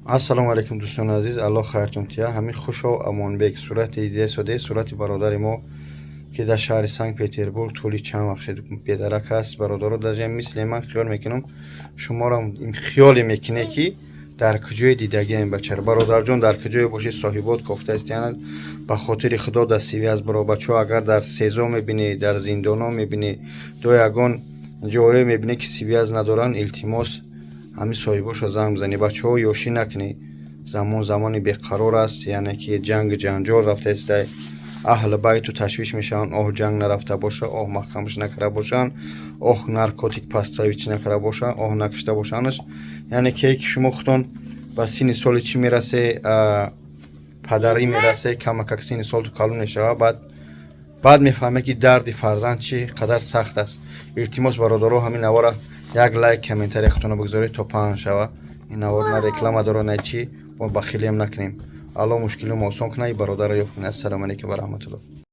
Ассалому алайкум, дӯстони азиз, Аллоҳ хайртон тия. Ҳамин хушо Амонбек сурати дидесоде, сурати бародари мо, ки дар шаҳри Санкт Петербург тӯли чанд вақт шуд бедарак аст. Бародаро, даже мисли ман хиёл мекунам, шуморо хиёле мекунед, ки дар куҷое дидагиам бачара. Бародарҷон, дар куҷое бошед, соҳибот кофта истиянад. Ба хотири Худо дар связь биро. Бачаҳо, агар дар СИЗО мебинӣ, дар зиндоно мебинӣ, до ягон ҷое мебинӣ, ки связь надоранд, илтимос, ҳамин соҳибошо занг бизанӣ. Бачаҳо, ёшӣ накунӣ, замон замони беқарор аст, яъне ки ҷангу ҷанҷол рафта истай. Аҳли байту ташвиш мешаванд: оҳ, ҷанг нарафта боша, оҳ, маҳкамаш накарда бошанд, оҳ, наркотик поставить накарда бошанд, оҳ, накушта бошандаш. Яъне ки шумо худтон ба синни соли чӣ мерасе, падарӣ мерасе, камакак синни солту калон мешава, баъд мефаҳме, ки дарди фарзанд чӣ қадар сахт аст. Илтимос, бародаро, ҳамин навора як лайк, комментария худтонро бигзоред, то паҳн шава. Ин навор на реклама дора, на чӣ, мо бахилиам накунем. Аллоҳ мушкилимо осон кунад, и бародарро ёфт кунад. Ассалому алайкум ва раҳматуллоҳ.